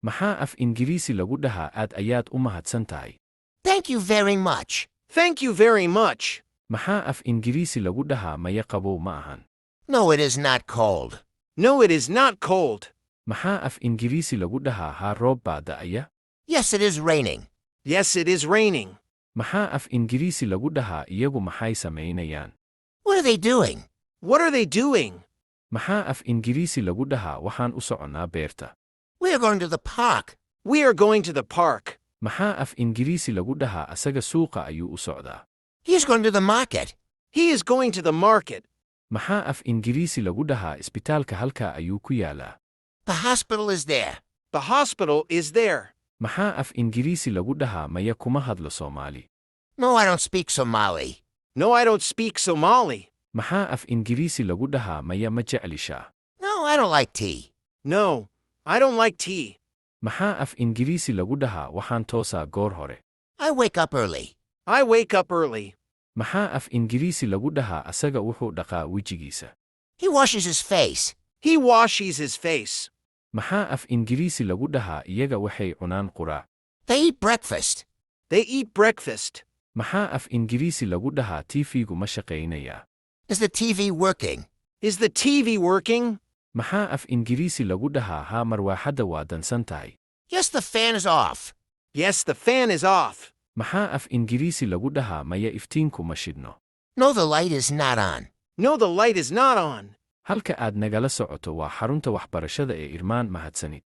Maxaa af Ingiriisi lagu dhahaa aad ayaad u mahadsan tahay? Thank you very much. Thank you very much. Maxaa af Ingiriisi lagu dhahaa maya qabow ma ahan? No, it is not cold. No, it is not cold. Maxaa af Ingiriisi lagu dhahaa haa roob baa da'aya? Yes, it is raining. Yes, it is raining. Maxaa af Ingiriisi lagu dhahaa iyagu maxay samaynayaan? What are they doing? What are they doing? Maxaa af Ingiriisi lagu dhahaa waxaan u soconnaa beerta? We are going to the park. We are going to the park. Maxaa af Ingiriisi lagu dhahaa asaga suuqa ayuu u socdaa? He is going to the market. He is going to the market. Maxaa af Ingiriisi lagu dhahaa isbitaalka halkaa ayuu ku yaalaa? The hospital is there. The hospital is there. Maxaa af Ingiriisi lagu dhahaa maya kuma hadlo Soomaali? No, I don't speak Somali. No, I don't speak Somali. Maxaa af Ingiriisi lagu dhahaa maya ma jecli shaah? No, I don't like tea. No, I don't like tea. Maxaa af Ingiriisi lagu dhahaa waxaan toosaa goor hore? I wake up early. I wake up early. Maxaa af Ingiriisi lagu dhahaa asaga wuxuu dhaqaa wejigiisa? He washes his face. He washes his face. Maxaa af Ingiriisi lagu dhahaa iyaga waxay cunaan quraac? They eat breakfast. They eat breakfast. Maxaa af Ingiriisi lagu dhahaa TV-gu ma shaqaynayaa? Is the TV working? Is the TV working? Maxaa af Ingiriisi lagu dhahaa haa marwaaxadda waa damsan tahay? Yes, the fan is off. Yes, the fan is off. Maxaa af Ingiriisi lagu dhahaa maya iftiinku ma shidhno? No, the light is not on. No, the light is not on. Halka aad nagala socoto waa xarunta waxbarashada ee Irmaan. Mahadsanid.